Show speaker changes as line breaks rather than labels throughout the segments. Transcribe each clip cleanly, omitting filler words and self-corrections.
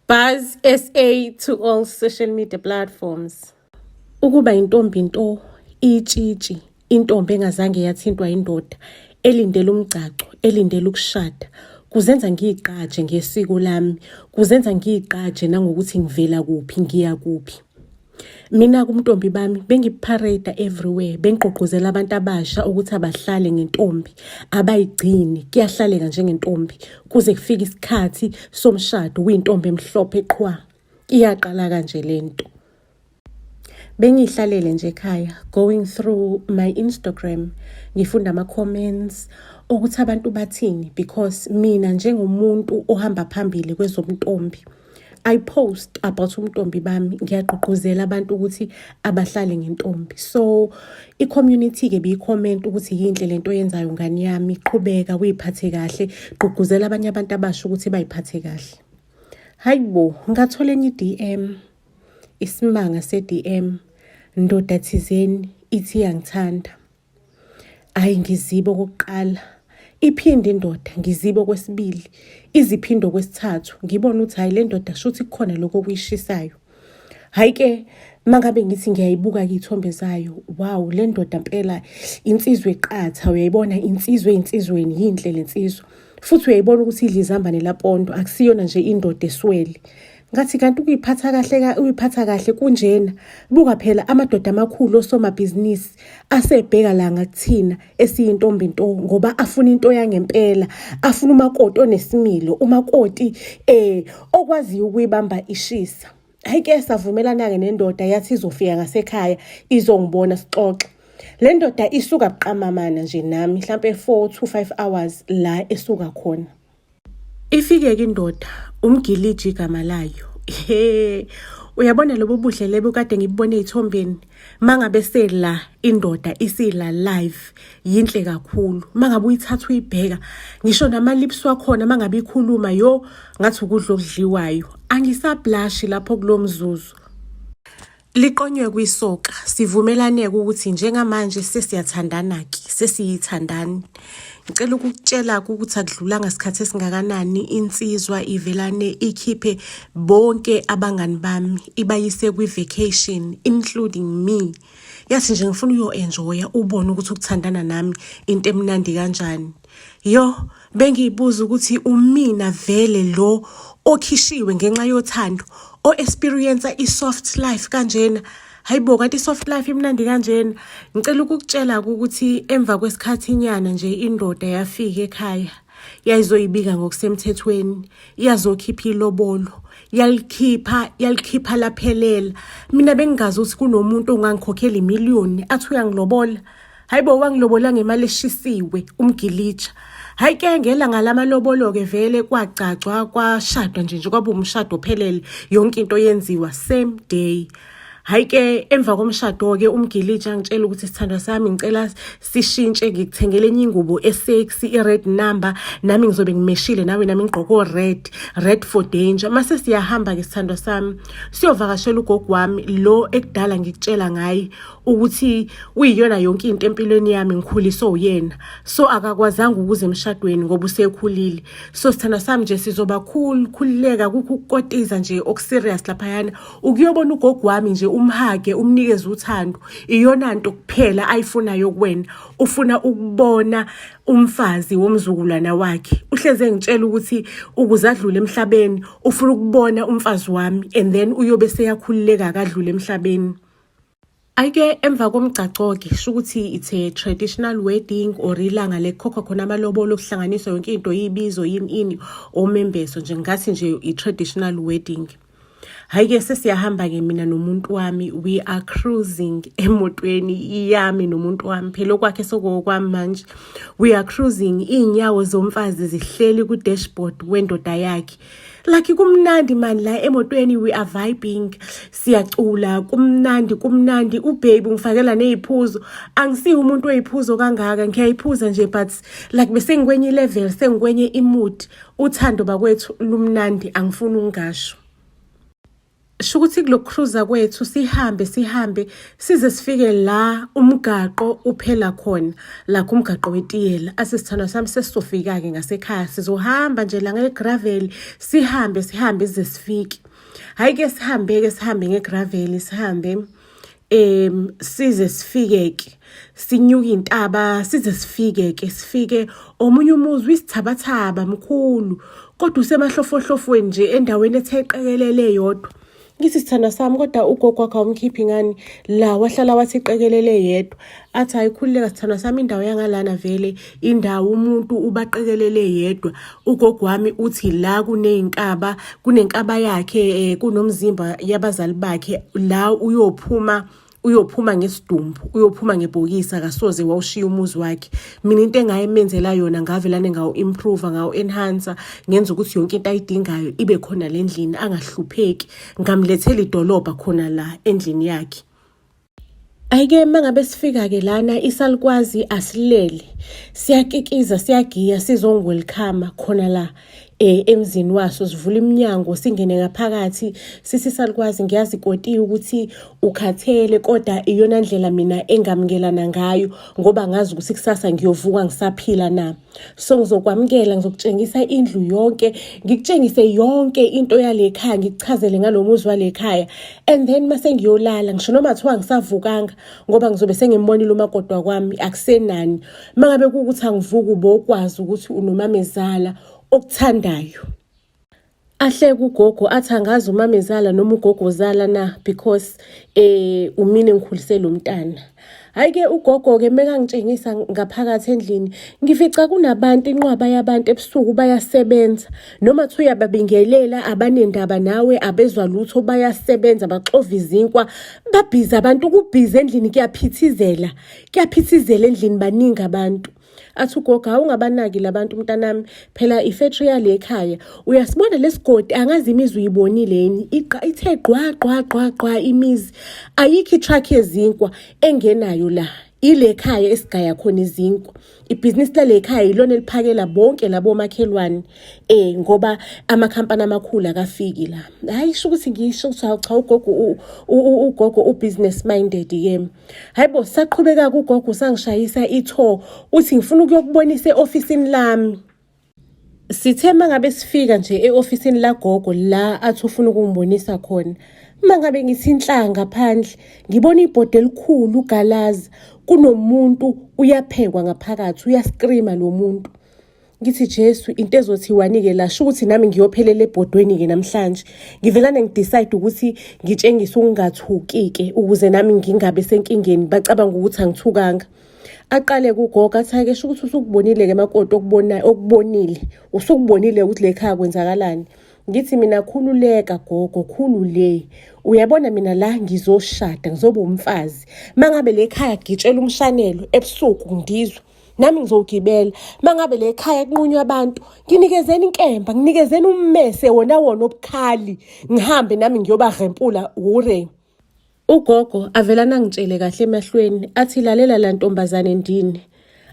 Buzz SA to all social media platforms. Ukuba intombi nto, itshitshi, intombi engazange yathintwa indoda, elindele umgcagco, elindele ukushada, kuzenza ngiyigqaje ngesiko lami, kuzenza ngiyigqaje nangokuthi ngivela kuphi, ngiya kuphi. Mina kumntombi bami bengiparade everywhere, bengigqugquzela abantu abasha ukuthi abahlale ngentombi, abayigcini, kuyahlaleka njengentombi kuze kufike isikhathi somshado kuyintombi emhlophe qhwa. Iyaqala kanje lento. Bengiyihlalele nje ekhaya going through my Instagram ngifunda ama-comments ukuthi abantu bathini because mina njengomuntu ohamba phambili kwezobuntombi I post about umntombi bami, ngiyagqugquzela abantu ukuthi abahlale ngentombi. So i-community ke biyi-comment ukuthi yinhle lento oyenzayo ngane yami, qhubeka uyiphathe kahle, gqugquzela abanye abantu abasha ukuthi bayiphathe kahle. Hayi bo, ngathola enye i-DM, isimanga se-DM, ndoda thizeni ithi iyangithanda. Hhayi ngizibe okokuqala, iphinde indoda ngizibe okwesibili, iziphinde okwesithathu, ngibone ukuthi hhayi le ndoda shuthi kukhona lokhu okuyishisayo. Hhayi-ke uma ngabe ngithi ngiyayibuka-ke iy'thombe zayo, wow le ndoda mpela insizwa eqatha, uyayibona insizwa ey'nsizweni, yinhle le nsizwa. Futhi uyayibona ukuthi idla izambane lapondo, akusiyona nje indoda eswele. Ngathi kanti ukuyiphatha kahle uyiphatha kahle kunjena. Buka phela amadoda amakhulu osomabhizinisi asebheka la ngakuthina esiyintombi nto ngoba afuna into yangempela, afuna umakoti onesimilo, umakoti okwaziyo ukuyibamba ishisa. Hhayi ke savumelana-ke nendoda yathi izofika ngasekhaya izongibona sixoxe. Le ndoda isuka buqamamana nje nami mhlampe 4 to 5 hours la esuka khona. Ifike-ke indoda, umgiliji igama layo. He, uyabona lobu buhle lebo kade ngibubone ey'thombeni? Mangabe sela indoda isila live, yinhle kakhulu. Mangabe uyithatha uyibheka, ngisho nama-lips wakhona mangabe ikhuluma, yo, ngathi ukudla okudliwayo. Angisablashi lapho kulo mzuzu. Liqonywe kwisoka, sivumelane-ke ukuthi njengamanje sesiyathandana-ke, sesiyithandani. Ngicela ukukutshela-ke ukuthi akudlulanga sikhathi esingakanani insizwa ivelane ikhiphe bonke abangani bami ibayise kwi-vacation including me. Yathi nje ngifuna uyo-enjoya ubone ukuthi ukuthandana nami into emnandi kanjani. Yo, bengiyibuza ukuthi umina vele lo okhishiwe ngenxa yothando o-experience i-soft life kanjena. Hayibo kanti i-soft life imnandi kanjena. Ngicela ukukutshela ukuthi emva kwesikhathinyana nje indoda yafika ekhaya yayizoyibika ngokusemthethweni, yazokhipha ilobolo, yalikhipha yalikhipha laphelela. Mina bengingazi ukuthi kunomuntu ongangikhokhela imiliyoni athi uyangilobola. Hayibo wangilobola ngemali eshisiwe umgilija. Hayi ke ngelanga lamalobolo-ke vele kwagcagcwa kwashadwa nje nje kwaba umshado ophelele yonke into yenziwa same day. Hayi ke emva komshado-ke umgilija angitshela ukuthi sithandwa sami ngicela sishintshe ngikuthengele enye ingubo esexy i-red number nami ngizobe ngimeshile nawe nami ngigqoke o-red red for danger. Mase siyahamba-ke sithandwa sami siyovakashela ugogo wami lo ekudala ngikutshela ngaye ukuthi uyiyona yonke into empilweni yami, ngikhuliswe uyena. So akakwazanga ukuza emshadweni ngoba usekhulile. So sithandwa sami nje sizoba cool, khululeka, kukho ukukotiza nje okuserious laphayana. Ukuyobona ugogo wami nje umhage, umnikeze uthando, iyona nto kuphela ayifunayo kuwena. Ufuna ukubona umfazi womzukulwana wakhe. Uhlezi engitshela ukuthi ukuze adlule emhlabeni ufuna ukubona umfazi wami and then uyobe seyakhululeka akadlule emhlabeni. Ayike emva komgcagco-ke sho ukuthi it's a traditional wedding or ilanga lekukhokhwa khona amalobolo kuhlanganiswa yonke into ibizo yini ini omembeso nje ngathi nje i-traditional wedding. Hhayi-ke sesiyahamba-ke mina nomuntu wami, we are cruising emotweni yami nomuntu wami, phela okwakhe sekuwokwami manje. We are cruising, iy'nyawo zomfazi zihleli ku-dashboard wendoda yakhe. Like kumnandi man la emotweni, we are vibing, siyacula, kumnandi kumnandi. Ubaby ungifakela ney'phuzo, angisiye umuntu wey'phuzo kangaka, ngiyayiphuza nje but like bese ngikwenye i-level, sengikwenye i-mood. Uthando bakwethu lumnandi, angifuni ukungasho. Shukuthi kulokukhruza kwethu sihambe sihambe size sifike la umgaqo uphela khona lakho umgaqo wetiyela athi sithandwa sami sesizofika-ke ngasekhaya sizohamba nje la ngegravel sihambe sihambe size sifike hhayi-ke sihambe-ke sihambe ngegravel sihambe size sifike ke sinyuka intaba size sifike ke sifike omunye umuzi uyisithabathaba mkhulu kodwa usemahlofohlofweni nje endaweni ethe qekelele yodwa ngithi sithandwa sami kodwa ugogo wakho awumkhiphi ngani la wahlala wathi qekelele yedwa athi hayi khululeka sithandwa sami indawo yangalana vele indawo umuntu ubaqekelele yedwa ugogo wami uthi la kunezinkaba kunenkaba yakhe eh, kunomzimba yabazali bakhe la uyophuma uyophuma ngesidumbu uyophuma ngebhokisi akasoze wawushiya umuzi wakhe mina into engayimenzela yona ngavelane ngawu-improve ngawu-enhancer ngenza ukuthi yonke into ayidingayo ibe khona le ndlini angahlupheki ngamlethela idolobha khona la endlini yakhe Ayike uma ngabe sifika-ke lana isalukwazi asilele siyakikiza siyagiya sizongiwelkhama khona la eh emzini waso sivula iminyango singene ngaphakathi sisi salukwazi ngiyazi kotiwe ukuthi ukhathele kodwa iyona ndlela mina engamukelana ngayo ngoba ngazi ukuthi kusasa ngiyovuka ngisaphila na so ngizokwamukela ngizokutshengisa indlu yonke ngikutshengise yonke into yale khaya ngikuchazele ngalo muzi wale khaya and then mase ngiyolala ngisho noma kuthiwa ngisavukanga ngoba ngizobe sengimbonile umakoti wakwami akusenani uma ngabe kuwukuthi angivuki ubokwazi ukuthi unomamezala okuthandayo Ahleke ugogo athi angazi umamezala noma ugogozala na because eh umina engikhulise lo mntana. Hayi ke ugogo ke mekangitshengisa ngaphakathi endlini ngifica kunabantu inqwaba yabantu ebusuku bayasebenza noma kuthiwa uyababingelela abanendaba nawe abezwa lutho bayasebenza baxova izinkwa babhizi abantu kubhizi endlini kuyaphithizela kuyaphithizela endlini baningi abantu. Athi ugogo awungabanaki labantu mntanami phela ifactory yale ekhaya uyasibona lesigodi angazi imizi uyibonile yini ithe gqwa gqwa gqwa gqwa imizi ayikho itruck yezinkwa engenayo la ile khaya esigaya khona izinkwa ibhizinisi lale khaya yilona eliphakela bonke labo makhelwane eh ngoba amakhampani amakhulu akafiki la hayi sho ukuthi ngisho ukuthi hawu cha ugogo ugogo u-business minded ke Hayibo saqhubeka kugogo usangishayisa itho uthi ngifuna ukuyokubonisa e-ofisini lami. Sithe mangabe sifika nje e-ofisini lagogo la athi ufuna ukungibonisa khona. Mangabe ngithi inhlanga phandle ngibona ibhodi elikhulu ugalaza kunomuntu uyaphekwa ngaphakathi uyascreama lo muntu. Ngithi Jesu into ezothiwani-ke la sho ukuthi nami ngiyophelela ebhodweni-ke namhlanje ngivelane ngidecide ukuthi ngitshengise ukungathuki-ke ukuze nami ngingabe senkingeni bacabanga ukuthi angithukanga aqale kugogo athi ake sho ukuthi usukubonile-ke makoti okubonayo okubonile usukubonile ukuthi le khaya kwenzakalani ngithi mina khululeka gogo khulule uyabona mina la ngizoshada ngizoba umfazi mangabe le khaya gitshela umshanelo ebusuku ngidizwa nami ngizowugibela mangabe le khaya kunqunywa abantu nginikezeni inkemba nginikezeni ummese wona wona obukhali ngihambe nami ngiyobarempula hure ugogo avela nangitshele kahle emahlweni athi lalela la ntombazane ndini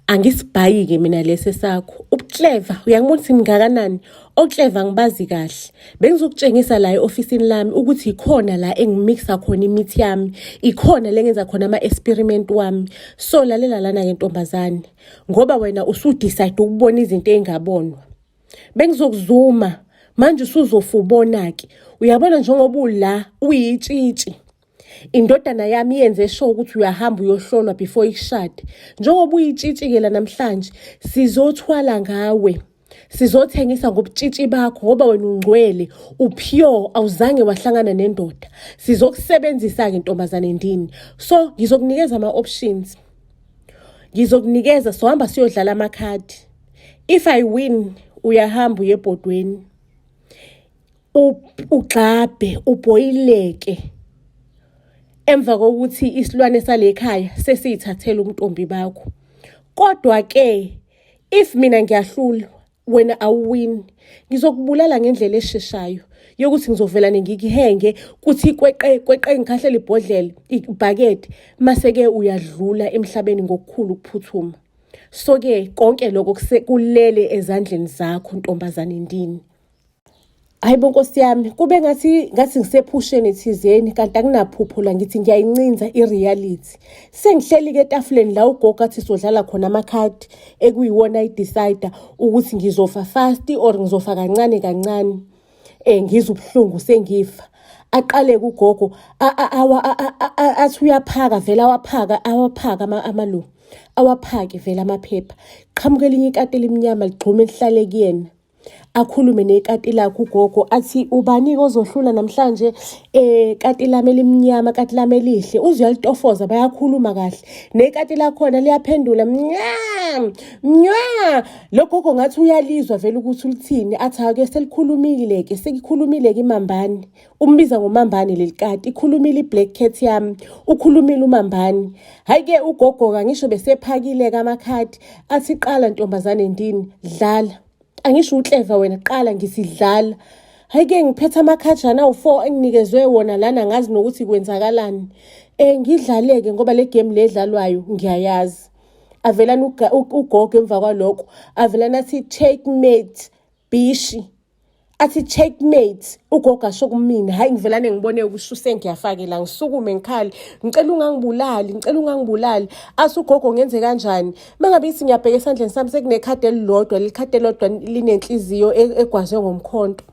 angisibhayi-ke mina lesi sakho ubukleva uyangibona ukuthi ngingakanani okleva ngibazi kahle bengizokutshengisa la e-ofisini lami ukuthi ikhona la engimixa khona imithi yami ikhona le ngenza khona ama-experiment wami so lalela lana-ke ntombazane ngoba wena usudecide ukubona izinto ey'ngabonwa bengizokuzuma manje usuzofa ubona-ke uyabona njengoba ula uyitshitshi indodana yami yenze sure ukuthi uyahamba uyohlolwa before ikushade njengoba uyitshitshi-ke la namhlanje sizothwala ngawe sizothengisa ngobutshitshi bakho ngoba wena ungcwele upure awuzange wahlangana nendoda sizokusebenzisa-ke ntombazane ndini so ngizokunikeza ama-options ngizokunikeza sohamba siyodlala amakhadi if i win uyahamba uye ebhodweni ugxabhe ubhoyileke emva kokuthi isilwane sale khaya sesiyithathela umntombi bakho kodwa ke if mina ngiyahlulwa wena awuwini ngizokubulala ngendlela esheshayo yokuthi ngizovelane ngikuhenge kuthi kweqe kweqe ngikhahlela ibhodlela ibhakede mase-ke uyadlula emhlabeni ngokukhulu ukuphuthuma so-ke konke lokho kulele ezandleni zakho ntombazane ndini. Hayi bo nkosi yami, kube ngathi ngathi ngisephusheni thizeni kanti akunaphupho la ngithi ngiyayincinza i-reality. Sengihleli-ke etafuleni la ugogo athi sodlala khona amakhadi ekuyiwona ayi-decide ukuthi ngizofa fast or ngizofa kancane kancane. Ngizwa ubuhlungu sengifa. Aqale-ke ugogo athi uyaphaka vele awaphaka awaphaka amalo awaphake vele amaphepha. Qhamuke elinye ikati elimnyama ligxume lihlale kuyena. Akhulume nekati lakhe ugogo athi ubani-ke ozohlula namhlanje kati lami elimnyama, kati lami elihle. Uze uyalitofoza bayakhuluma kahle. Nekati lakhona liyaphendula mnya, mnya. Lo gogo ngathi uyalizwa vele ukuthi ulithini, athi ake selikhulumile-ke, sekukhulumile-ke imambane. Umbiza ngomambane leli kati, ikhulumile i-black cat yami, ukhulumile umambane. Hhayi-ke ugogo-ke angisho besephakile-ke amakhadi, athi qala ntombazane ndini, dlala. Angisho ukleva wena, qala ngithi dlala. Hhayi-ke ngiphethe amakhajana awu-four enginikezwe wona lana ngazi nokuthi kwenzakalani. Ngidlale-ke ngoba le game le edlalwayo ngiyayazi. Avelana ugogo emva kwalokho, avelana athi checkmate bishi. Athi checkmate ugogo asho kumina. Hhayi ngivelane ngibone ukuthi usengiyafake la, ngisukume ngikhale, ngicela ungangibulali, ngicela ungangibulali. Athi ugogo ngenze kanjani? Uma ngabe ngithi ngiyabheka esandleni sami sekunekhadi elilodwa, leli khadi elilodwa linenhliziyo egwazwe ngomkhonto.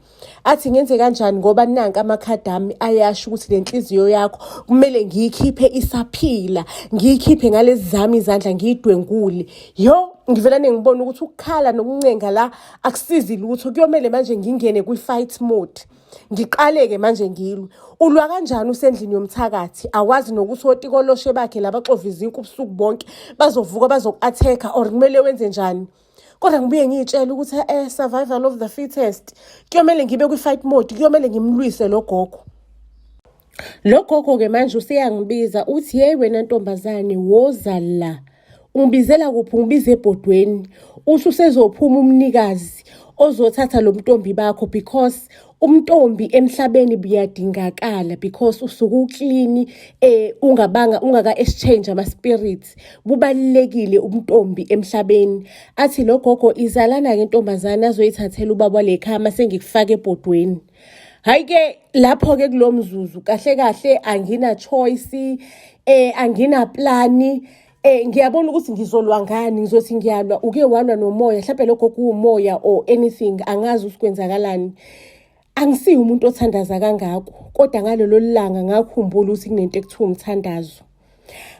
Athi ngenze kanjani ngoba nanka amakhadi ami ayasho ukuthi le nhliziyo yakho kumele ngiyikhiphe isaphila, ngiyikhiphe ngalezi zami izandla ngiyidwengule. Yo, ngivelane ngibone ukuthi ukukhala nokuncenga la akusizi lutho, kuyomele manje ngingene kwi-fight mode. Ngiqale-ke manje ngilwe. Ulwa kanjani usendlini yomthakathi? Awazi nokuthi otikoloshe bakhe laba xova izinkwa ubusuku bonke bazovuka bazoku-attack-a or kumele wenze njani? Kodwa ngibuye ngiy'tshele ukuthi survival of the fittest. Kuyomele ngibe kwi-fight mode, kuyomele ngimlwise lo gogo. Lo gogo-ke manje useyangibiza uthi, yeyi wena ntombazane woza la. Ungibizela kuphi? Ungibiza ebhodweni. Uthi usezophuma umnikazi ozothatha lo mntombi bakho because umntombi emhlabeni buyadingakala because usuke uklini ungabanga ungaka-exchange ama-spirits. Bubalulekile ubuntombi emhlabeni. Athi lo gogo izalana-ke ntombazane azoyithathela ubaba wale khaya mase ngikufaka ebhodweni. Hhayi-ke lapho-ke kulo mzuzu kahle kahle angina choice, angina plani. Ngiyabona ukuthi ngizolwa ngani, ngizothi ngiyalwa, uke walwa nomoya, mhlampe lo gogo uwumoya or anything, angazi ukuthi kwenzakalani. Angisiye umuntu othandaza kangako, kodwa ngalelo langa ngakhumbula ukuthi kunento ekuthiwa umthandazo.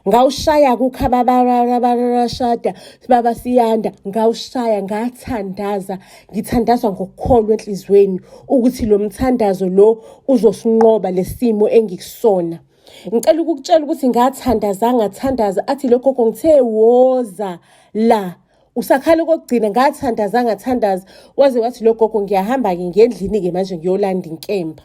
Ngawushaya kukhababarashada baba siyanda, ngawushaya ngathandaza, ngithandaza ngokukholwa enhliziyweni ukuthi lo mthandazo lo uzosinqoba lesimo engikusona. Ngicela ukukutshela ukuthi ngathandaza ngathandaza, athi lo gogo ngithe woza la. Usakhala okokugcina, ngathandaza ngathandaza, waze wathi lo gogo ngiyahamba-ke ngendlini-ke manje ngiyolanda inkemba.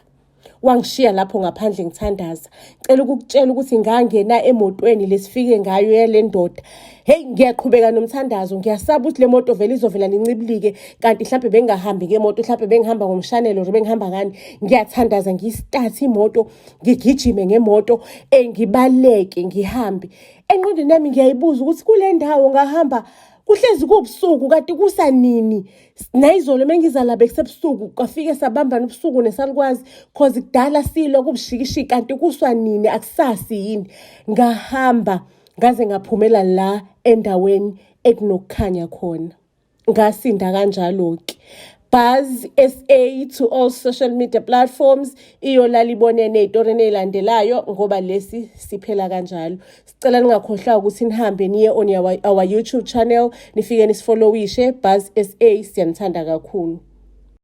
Wangishiya lapho ngaphandle ngithandaza. Ngicela ukukutshela ukuthi ngangena emotweni lesifike ngayo yale ndoda. Hey, ngiyaqhubeka nomthandazo, ngiyasaba ukuthi le moto vele izovela nincibilike, kanti mhlampe bengingahambi ngemoto, mhlampe bengihamba ngomshanelo or bengihamba ngani. Ngiyathandaza ngiyistart imoto, ngigijime ngemoto, ngibaleke ngihambe. Engqondweni yami ngiyayibuza ukuthi kule ndawo ngahamba kuhlezi kubusuku kanti kusanini. Nayizolo mengiza la bekusebusuku, kwafike sabambana ubusuku nesalukwazi cause kudala silwa kubushikishiki kanti kuswa nini akusasi yini. Ngahamba ngaze ngaphumela la endaweni ekunokukhanya khona. Ngasinda kanjalo-ke. Buzz SA to all social media platforms. Iyolala ibonene ey'torini ey'landelayo ngoba lesi siphela kanjalo. Sicela ningakhohlwa ukuthi nihambe niye on our YouTube channel, nifike nisifollowishe Buzz SA, siyanithanda kakhulu.